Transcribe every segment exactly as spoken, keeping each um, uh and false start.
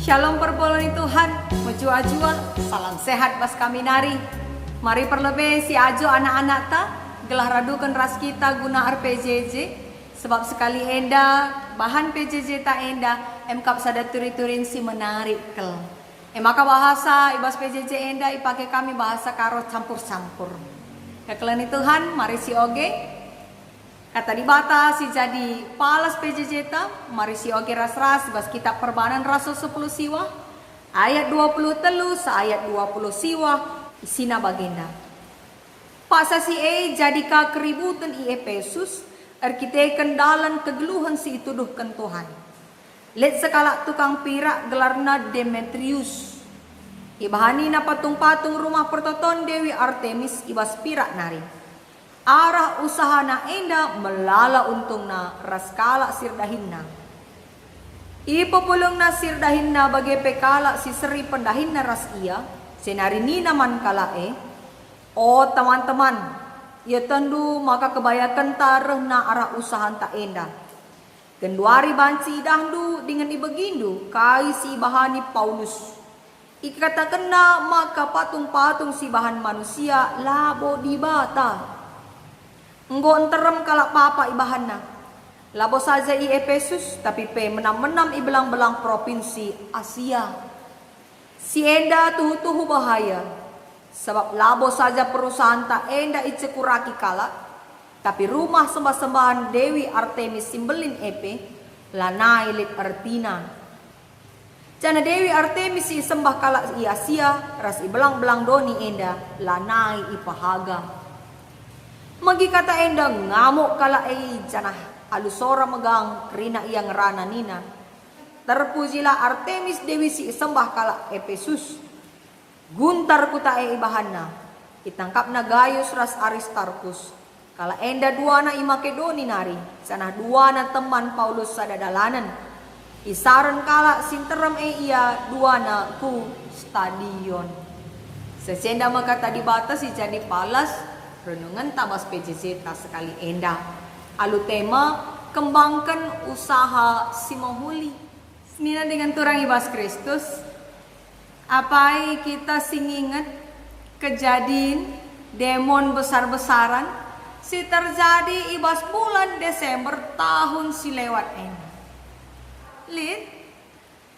Shalom perpulungen Tuhan, mejuah-juah, salam sehat bas kami nari. Mari perlebe si ajo anak-anakta, gelah raduken ras kita guna R P J J, sebab sekali enda bahan P J J ta enda emkap sada turi-turin si menarik kal. E maka bahasa i bas P J J enda ipake kami bahasa Karo campur-campur. Kekelengen Tuhan, mari sioge. Kata Dibata si jadi palas P J J ta, mari sioge ras-ras bas Kitab Perbahanen Rasul sepuluh siwah, ayat dua puluh telu seh ayat dua puluh siwah, isina bagenda. Paksa si e jadi ka keributen i Epesus, erkiteken dalan kegeluhen si ituduhken Tuhan. Lit sekalak tukang pirak gelarna Demetrius. Ibahanina patung-patung rumah pertoton Dewi Artemis i bas pirak nari. Arah usahana enda melala untungna ras kalak si erdahinna. Ipepulungna si erdahinna bage pe kalak si seri pendahinna ras ia, jenari nina man kalak e, "O teman-teman, ietehndu maka kebayakenta rehna arah usahanta enda. Genduari banci idahndu dingen ibegindu kai si ibahani Paulus. Ikatakenna maka patung-patung si ibahan manusia labo dibata. Enggo nterem kalak papa ibahanna, labo saja i Epesus, tapi pe menam-menam i belang-belang propinsi Asia. Si enda tuhu-tuhu bahaya, sabap labo saja perusahanta enda icekuraki kalak, tapi rumah sembah-sembahan Dewi Artemis si mbelin e pe lanai lit ertina. Janah Dewi Artemis si isembah kalak i Asia ras i belang-belang doni enda lanai ipehaga." Megi kata enda ngamuk kalak e janah alu sora megang kerina ia ngerana nina, "Terpujilah Artemis Dewi si isembah kalak Epesus!" Guntar kuta e ibahanna. Itangkapna Gayus ras Aristarkus. Kalak enda duana i Makedoni nari, janah duana teman Paulus sada dalanen. Isaren kalak si nterem e ia duana ku stadion. Seh si enda me kata Dibata si jadi palas renungenta bas P J J ta sekali enda. Alu tema, Kembangken Usaha si Mehuli. Senina dengan turang i bas Kristus, apai kita si nginget kejadin demon besar-besaran si terjadi i bas bulan Desember tahun si lewat enda? Lit,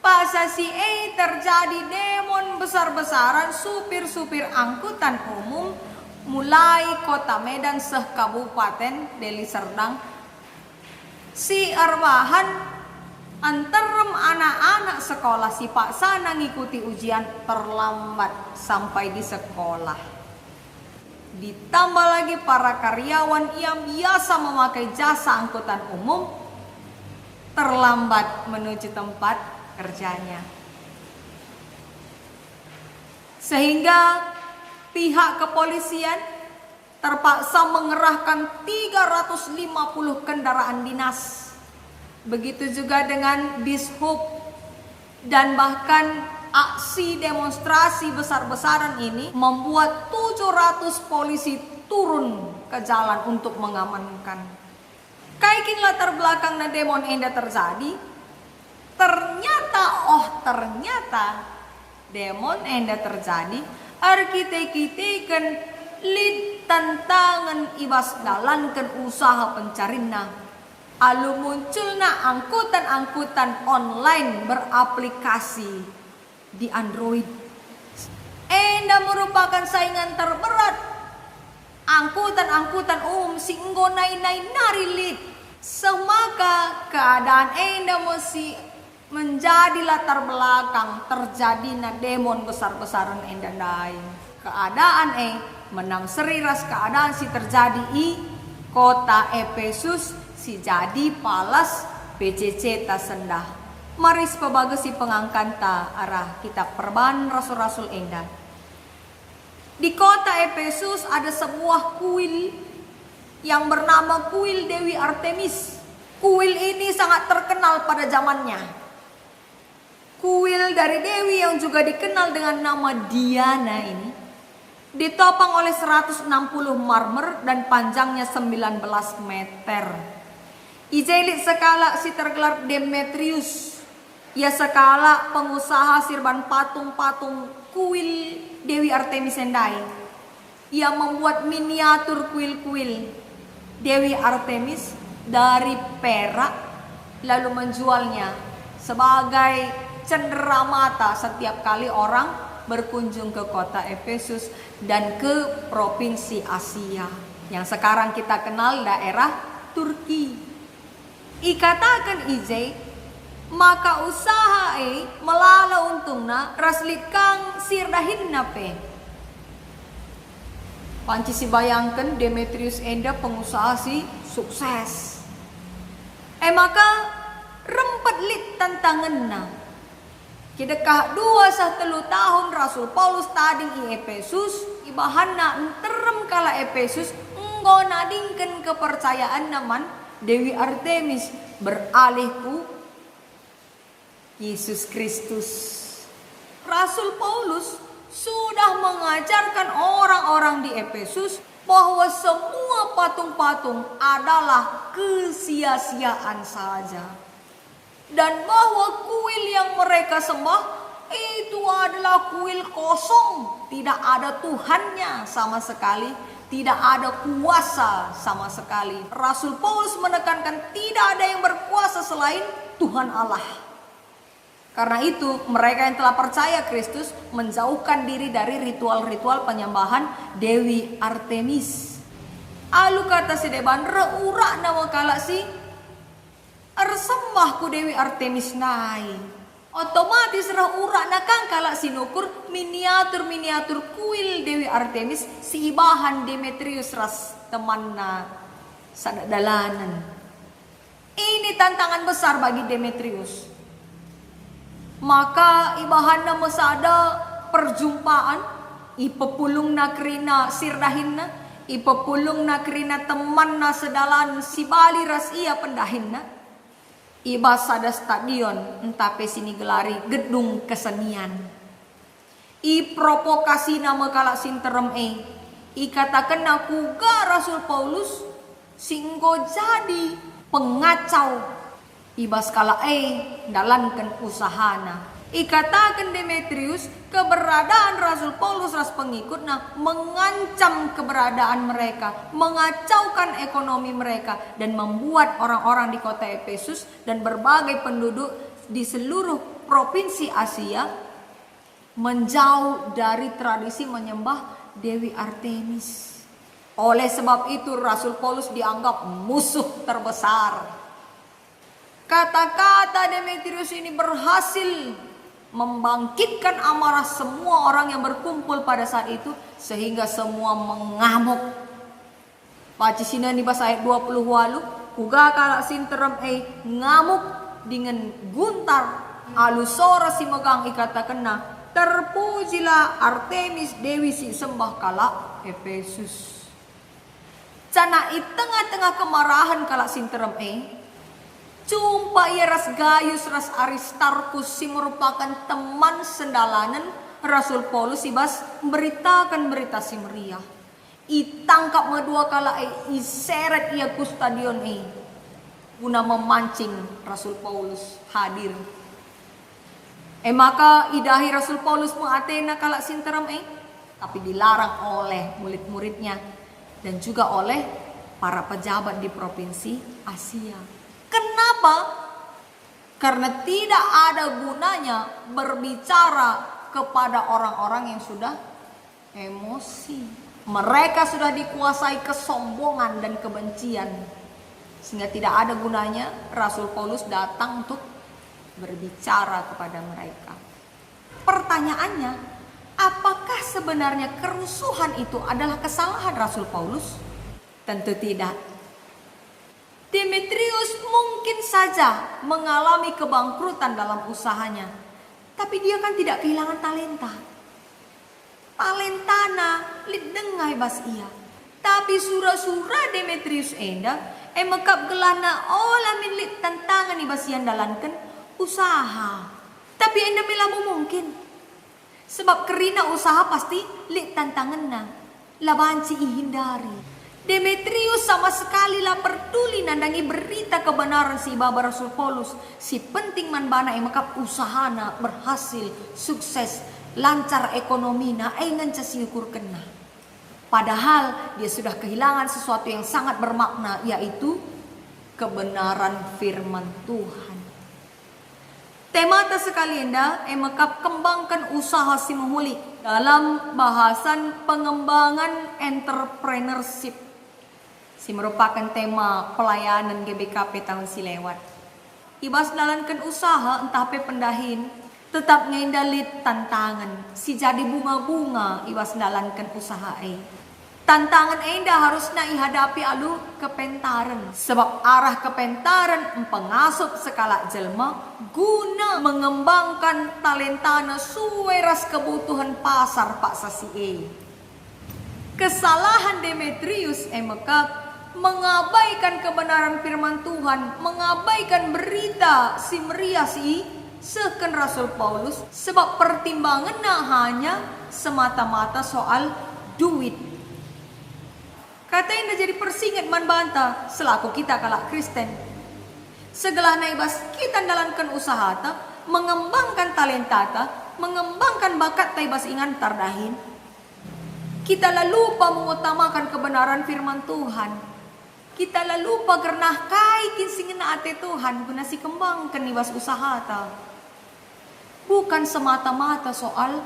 paksa si e terjadi demon besar-besaran supir-supir angkutan umum mulai kota Medan seh Kabupaten Deli Serdang si erbahan nterem anak-anak sekolah si paksana ngikuti ujian terlambat sampai di sekolah. Ditambah lagi para karyawan yang biasa memakai jasa angkutan umum terlambat menuju tempat kerjanya. Sehingga pihak kepolisian terpaksa mengerahkan tiga ratus lima puluh kendaraan dinas. Begitu juga dengan Dishub. Dan bahkan aksi demonstrasi besar-besaran ini membuat tujuh ratus polisi turun ke jalan untuk mengamankan. Kai kin latar belakangna demon enda terjadi? Ternyata, oh ternyata, demon enda terjadi erkite-kiteken lit tantangen i bas ndalanken usaha pencarinna. Alu munculna angkutan-angkutan online beraplikasi di Android. Enda merupakan saingan terberat angkutan-angkutan umum si enggo nai-nai nari lit. Seh maka keadaan enda me si menjadi latar belakang terjadina demon besar-besaren enda ndai. Keadaan e menam seri ras keadaan si terjadi i kota Epesus si jadi palas P J J ta sendah. Mari sipebagesi pengangkanta arah kitab Perbahan Rasul-Rasul enda. Di kota Epesus ada sebuah kuil yang bernama Kuil Dewi Artemis. Kuil ini sangat terkenal pada zamannya. Kuil dari dewi yang juga dikenal dengan nama Diana ini ditopang oleh seratus enam puluh marmer dan panjangnya sembilan belas meter. I je lit sekalak si tergelar Demetrius. Ia sekalak pengusaha si erban patung-patung kuil Dewi Artemis ndai. Ia membuat miniatur kuil-kuil Dewi Artemis dari perak, lalu menjualnya sebagai cenderamata setiap kali orang berkunjung ke kota Efesus dan ke provinsi Asia, yang sekarang kita kenal daerah Turki. Ikataken i je maka usaha e melala untungna ras lit kang si erdahinna pe. Banci sibayangken Demetrius enda pengusaha si sukses. E maka rempet lit tantangenna. Kidekah dua seh telu tahun Rasul Paulus tading i Epesus, ibahanna nterem kalak Epesus enggo nadingken kepercayaanna man Dewi Artemis, beralih ku Yesus Kristus. Rasul Paulus sudah mengajarkan orang-orang di Epesus bahwa semua patung-patung adalah kesia-siaan saja. Dan bahwa kuil yang mereka sembah itu adalah kuil kosong, tidak ada Tuhannya sama sekali, tidak ada kuasa sama sekali. Rasul Paulus menekankan tidak ada yang berkuasa selain Tuhan Allah. Karena itu, mereka yang telah percaya Kristus menjauhkan diri dari ritual-ritual penyembahan Dewi Artemis. Alu kata si deban reh urakna me kalak si ersembah ku Dewi Artemis ndai. Otomatis reh urakna kang kalak si nukur miniatur-miniatur kuil Dewi Artemis si ibahan Demetrius ras temanna sada dalanen. Ini tantangan besar bagi Demetrius. Maka ibahanna me sada perjumpaan, ipepulungna kerina si erdahinna, ipepulungna kerina temanna sedalan si bali ras ia pendahinna, i bas sada stadion ntah pe si nigelari gedung kesenian. Iprovokasina me kalak si nterem e. Ikatakenna kuga Rasul Paulus si enggo jadi pengacau i bas kalak e ndalanken usahana. Ikataken Demetrius, keberadaan Rasul Paulus ras pengikutna mengancam keberadaan mereka, mengacaukan ekonomi mereka, dan membuat orang-orang di kota Epesus dan berbagai penduduk di seluruh provinsi Asia menjauh dari tradisi menyembah Dewi Artemis. Oleh sebab itu, Rasul Paulus dianggap musuh terbesar. Kata-kata Demetrius ini berhasil membangkitkan amarah semua orang yang berkumpul pada saat itu, sehingga semua mengamuk. Banci sinina i bas ayat dua puluh waluh, kuga kalak si nterem e ngamuk dingen guntar alu sora si megang ikatakenna, "Terpujilah Artemis dewi si isembah kalak Epesus." Janah i tengah-tengah kemarahen kalak si nterem e, jumpa ia ras Gayus ras Aristarkus si merupakan teman sendalanen Rasul Paulus i bas mberitaken Berita Si Meriah. Itangkap me dua kalak e, iseret ia ku stadion e guna memancing Rasul Paulus hadir. E maka idahi Rasul Paulus me atena kalak si nterem e, tapi dilarang oleh murid-muridnya dan juga oleh para pejabat di provinsi Asia. Kenapa? Karena tidak ada gunanya berbicara kepada orang-orang yang sudah emosi. Mereka sudah dikuasai kesombongan dan kebencian, sehingga tidak ada gunanya Rasul Paulus datang untuk berbicara kepada mereka. Pertanyaannya, apakah sebenarnya kerusuhan itu adalah kesalahan Rasul Paulus? Tentu tidak. Demetrius mungkin saja mengalami kebangkrutan dalam usahanya, tapi dia kan tidak kehilangan talenta. Talentana lit denga i bas ia. Tapi sura-sura Demetrius enda, e me kap gelahna ola min lit tantangen i bas ia ndalanken usaha. Tapi enda me labo mungkin. Sebab kerina usaha pasti lit tantangenna, la banci ihindari. Demetrius sama sekali la perduli nandangi berita kebenaran si ibaba Rasul Paulus. Si penting man bana e mekap usahana berhasil, sukses, lancar ekonomina, e ngenca si iukurkenna. Padahal dia sudah kehilangan sesuatu yang sangat bermakna, yaitu kebenaran firman Tuhan. Temata sekali enda e mekap kembangken usaha si mehuli dalam bahasan pengembangan entrepreneurship, si merupaken tema pelayanan G B K P tahun si lewat. I bas ndalanken usaha ntah pe pendahin, tetap nge enda lit tantangen si jadi bunga-bunga i bas ndalanken usaha e. Tantangen enda harusna ihadapi alu kepentaren, sebab arah kepentaren mpengasup sekalak jelma guna mengembangkan talentana sue ras kebutuhen pasar paksa si e. Kesalahan Demetrius e mekap mengabaikan kebenaran firman Tuhan, mengabaikan berita si meriah si isehken Rasul Paulus, sebab pertimbangenna hanya semata-mata soal duit. Kata enda jadi persinget man banta selaku kita kalak Kristen. Segelahna i bas kita ndalanken usahata, mengembangkan talentata, mengembangkan bakatta i bas ingan tardahin, kita la lupa mengutamakan kebenaran firman Tuhan. Kita la lupa kerna kai kin si ngena ate Tuhan guna sikembangken i bas usahata. Bukan semata-mata soal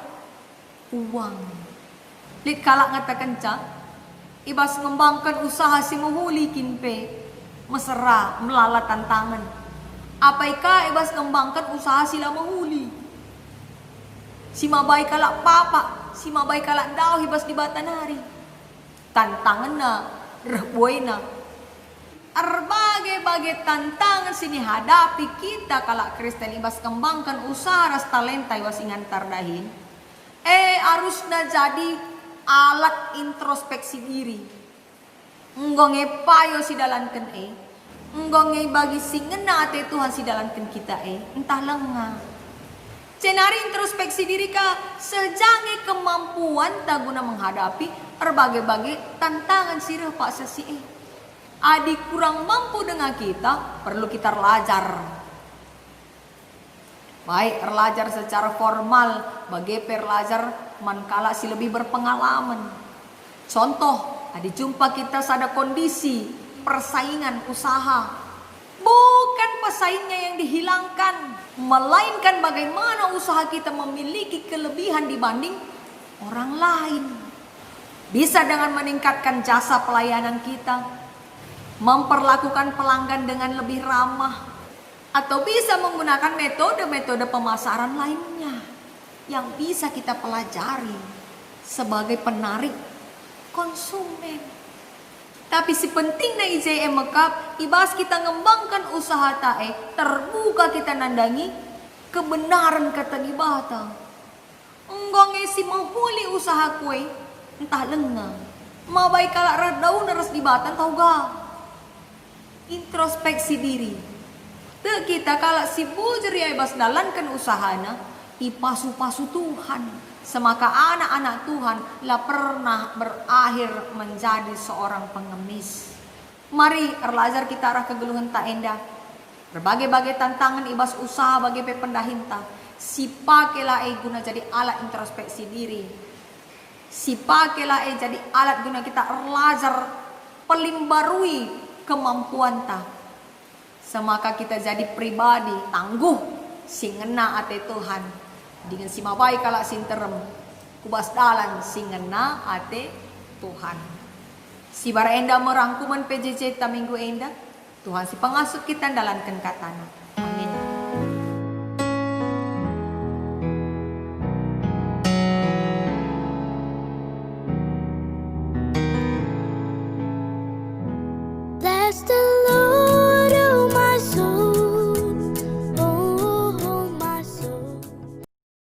uang. Lit kalak ngatakenca, i bas ngembangken usaha si mehuli kin pe mesera, melala tantangen. Apai ka i bas ngembangken usaha si la mehuli? Si mabai kalak papak, si mabai kalak ndauh i bas Dibata nari. Tantangenna reh buena. Erbage-bage tantangen si nihadapi kita kalak Kristen i bas kembangken usaha ras talenta i bas ingan tardahin, e arusna jadi alat introspeksi diri. Enggo nge payo sidalanken e? Enggo nge bagi si ngena ate Tuhan sidalanken kita e, ntah lenga? Jenari introspeksi diri ka, seh ja nge kemampuanta guna menghadapi erbage-bage tantangan si reh paksa si e. Adi kurang mampu denga kita, perlu kita erlajar. Baik erlajar secara formal, bage pe erlajar man kalak si lebih berpengalaman. Contoh, adi jumpa kita sada kondisi persaingan usaha, bukan pesaingnya yang dihilangkan, melainkan bagaimana usaha kita memiliki kelebihan dibanding orang lain. Bisa dengan meningkatkan jasa pelayanan kita, memperlakukan pelanggan dengan lebih ramah, atau bisa menggunakan metode-metode pemasaran lainnya yang bisa kita pelajari sebagai penarik konsumen. Tapi si pentingna i je e mekap, i bas kita ngembangken usahata e, terbuka kita nandangi kebenaren Kata Dibata. Enggo nge si mehuli usahaku e, ntah lenga? Mabai kalak reh dauna ras Dibata ntah uga? Introspeksi diri. Tek kita kalak si bujur ia i bas ndalanken usahana, ipasu-pasu Tuhan. Semaka anak-anak Tuhan la pernah berakhir menjadi seorang pengemis. Mari erlajar kita arah kegeluhenta enda. Erbage-bage tantangen i bas usaha bage pe pendahinta. Sipakela e guna jadi alat introspeksi diri. Sipakela e jadi alat guna kita erlajar pelimbarui kemampuanta. Semaka kita jadi pribadi tangguh si ngena ate Tuhan, dingen si mabai kalak si nterem ku bas dalan si ngena ate Tuhan. Sibar enda me rangkumen P J J ta minggu enda. Tuhan si pengasup kita ndalanken kataNa. Amin. Bless the